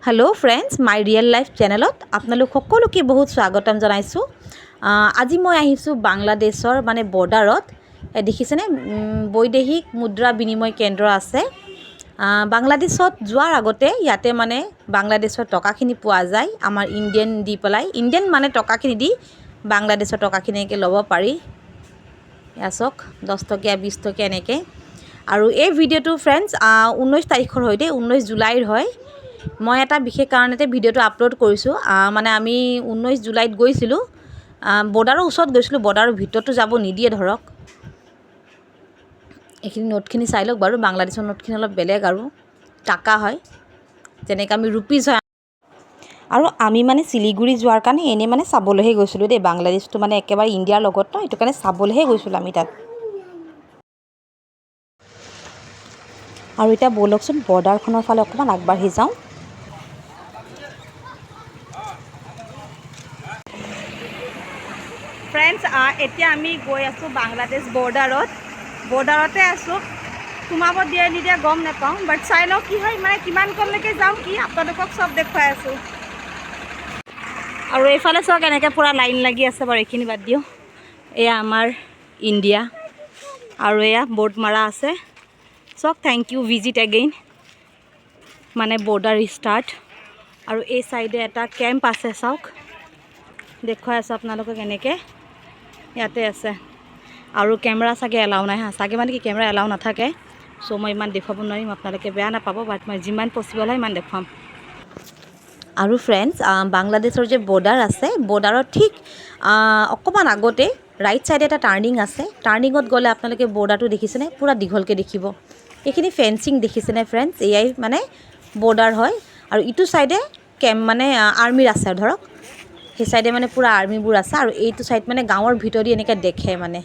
Hello friends, my real life চেনেলত আপোনালোক সকলোকে বহুত স্বাগতম জনাইছোঁ। আজি মই আহিছোঁ বাংলাদেশৰ মানে বৰ্ডাৰত। দেখিছেনে, বৈদেশিক মুদ্ৰা বিনিময় কেন্দ্ৰ আছে। বাংলাদেশত যোৱাৰ আগতে ইয়াতে মানে বাংলাদেশৰ টকাখিনি পোৱা যায়, আমাৰ ইণ্ডিয়ান দি পেলাই, ইণ্ডিয়ান মানে টকাখিনি দি বাংলাদেশৰ টকাখিনি এনেকৈ ল'ব পাৰি। এয়া চাওক, 10 টকীয়া, 20 টকীয়া এনেকৈ। আৰু এই ভিডিঅ'টো ফ্ৰেণ্ডছ 19 তাৰিখৰ হয় দেই, 19 জুলাইৰ হয়। মই এটা বিশেষ কাৰণতে ভিডিঅ'টো আপলোড কৰিছোঁ। মানে আমি 19 জুলাইত গৈছিলোঁ, বৰ্ডাৰৰ ওচৰত গৈছিলোঁ, বৰ্ডাৰৰ ভিতৰতো যাব নিদিয়ে ধৰক। এইখিনি নোটখিনি চাই লওক বাৰু, বাংলাদেশৰ নোটখিনি অলপ বেলেগ আৰু টাকা হয়, যেনেকৈ আমি ৰুপিজ হয়। আৰু আমি মানে শিলিগুৰি যোৱাৰ কাৰণে এনেই মানে চাবলৈহে গৈছিলোঁ দেই, বাংলাদেশটো মানে একেবাৰে ইণ্ডিয়াৰ লগত ন, সেইটো কাৰণে চাবলৈহে গৈছিলোঁ আমি তাত। আৰু এতিয়া ব'লকচোন বৰ্ডাৰখনৰ ফালে অকণমান আগবাঢ়ি যাওঁ। ফ্ৰেণ্ডছ, এতিয়া আমি গৈ আছোঁ বাংলাদেশ বৰ্ডাৰত, বৰ্ডাৰতে আছোঁ। সোমাব দিয়ে নিদিয়ে গম নাপাওঁ, বাট চাই লওঁ কি হয়, মানে কিমানকণলৈকে যাওঁ কি আপোনালোকক চব দেখুৱাই আছোঁ। আৰু এইফালে চাওক এনেকৈ পূৰা লাইন লাগি আছে বাৰু, এইখিনি বাদ দিওঁ। এয়া আমাৰ ইণ্ডিয়া আৰু এয়া বৰ্ড মাৰা আছে। চাওক, thank U visit again, মানে বৰ্ডাৰ ষ্টাৰ্ট। আৰু এই চাইডে এটা কেম্প আছে, চাওক দেখুৱাই আছোঁ আপোনালোকক এনেকৈ ইয়াতে আছে। আৰু কেমেৰা চাগে এলাউ নাই, হা, চাগে মানে কি কেমেৰা এলাউ নাথাকে। চ' মই ইমান দেখুৱাব নোৱাৰিম, আপোনালোকে বেয়া নাপাব, বাট মই যিমান পচিবল হয় সিমান দেখুৱাম। আৰু ফ্ৰেণ্ডছ, বাংলাদেশৰ যে বৰ্ডাৰ আছে, বৰ্ডাৰৰ ঠিক অকণমান আগতে ৰাইট ছাইডে এটা টাৰ্ণিং আছে। টাৰ্ণিঙত গ'লে আপোনালোকে বৰ্ডাৰটো দেখিছেনে, পূৰা দীঘলকৈ দেখিব। এইখিনি ফেঞ্চিং দেখিছেনে ফ্ৰেণ্ডছ, এয়াই মানে বৰ্ডাৰ হয়। আৰু ইটো ছাইডে কেম্প মানে আৰ্মিৰ আছে আৰু ধৰক, সেই ছাইডে মানে পূৰা আৰ্মিবোৰ আছে। আৰু এইটো ছাইড মানে গাঁৱৰ ভিতৰেদি এনেকৈ দেখে মানে।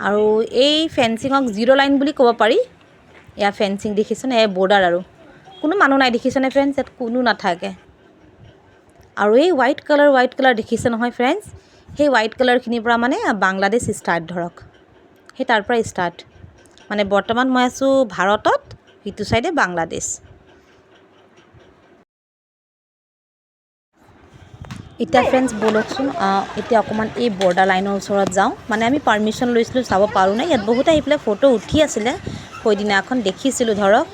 আৰু এই ফেঞ্চিঙক জিৰ' লাইন বুলি ক'ব পাৰি। এয়া ফেঞ্চিং দেখিছেনে, এয়া বৰ্ডাৰ। আৰু কোনো মানুহ নাই, দেখিছেনে ফ্ৰেণ্ডছ, ইয়াত কোনো নাথাকে। আৰু এই হোৱাইট কালাৰ, হোৱাইট কালাৰ দেখিছে নহয় ফ্ৰেণ্ডছ, সেই হোৱাইট কালাৰখিনিৰ পৰা মানে বাংলাদেশ ষ্টাৰ্ট ধৰক, সেই তাৰ পৰা ষ্টাৰ্ট। মানে বৰ্তমান মই আছোঁ ভাৰতত, সিটো ছাইডে বাংলাদেশ। এতিয়া ফ্ৰেণ্ডছ ব'লকচোন এতিয়া অকণমান এই বৰ্ডাৰ লাইনৰ ওচৰত যাওঁ। মানে আমি পাৰ্মিশ্যন লৈছিলোঁ, চাব পাৰোঁ নাই। ইয়াত বহুতে আহি পেলাই ফটো উঠি আছিলে সেইদিনাখন দেখিছিলোঁ ধৰক।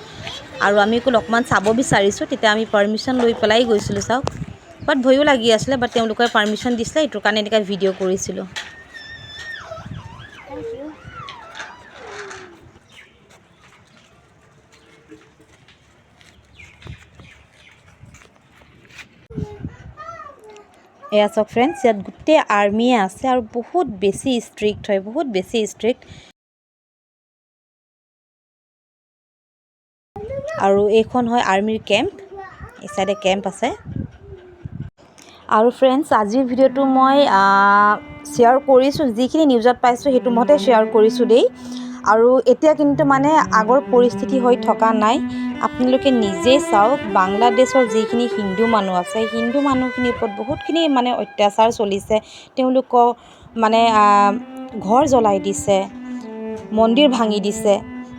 আৰু আমি অকণমান চাব বিচাৰিছোঁ, তেতিয়া আমি পাৰ্মিশ্যন লৈ পেলাই গৈছিলোঁ চাওক। বাট ভয়ো লাগি আছিলে, বাট তেওঁলোকে পাৰ্মিশ্যন দিছিলে, এইটোৰ কাৰণে এনেকৈ ভিডিঅ' কৰিছিলোঁ। এয়া চাওক ফ্ৰেণ্ডছ, ইয়াত গোটেই আৰ্মিয়ে আছে আৰু বহুত বেছি ষ্ট্ৰিক্ট হয়, বহুত বেছি ষ্ট্ৰিক্ট। আৰু এইখন হয় আৰ্মিৰ কেম্প, এই চাইডে কেম্প আছে। আৰু ফ্ৰেণ্ডছ, আজিৰ ভিডিঅ'টো মই শ্বেয়াৰ কৰিছোঁ, যিখিনি নিউজত পাইছোঁ সেইটো মতে শ্বেয়াৰ কৰিছোঁ দেই। আৰু এতিয়া কিন্তু মানে আগৰ পৰিস্থিতি হৈ থকা নাই, আপোনালোকে নিজেই চাওক। বাংলাদেশৰ যিখিনি হিন্দু মানুহ আছে, হিন্দু মানুহখিনিৰ ওপৰত বহুতখিনি মানে অত্যাচাৰ চলিছে। তেওঁলোকক মানে ঘৰ জ্বলাই দিছে, মন্দিৰ ভাঙি দিছে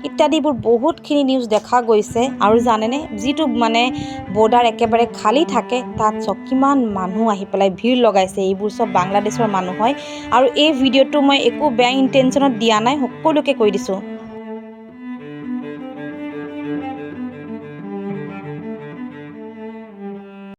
ইত্যাদিবোৰ বহুতখিনি নিউজ দেখা গৈছে। আৰু জানেনে, যিটো মানে বৰ্ডাৰ একেবাৰে খালী থাকে, তাত চাওক কিমান মানুহ আহি পেলাই ভিৰ লগাইছে। এইবোৰ চব বাংলাদেশৰ মানুহ হয়। আৰু এই ভিডিঅ'টো মই একো বেয়া ইণ্টেনশ্যনত দিয়া নাই, সকলোকে কৈ দিছোঁ।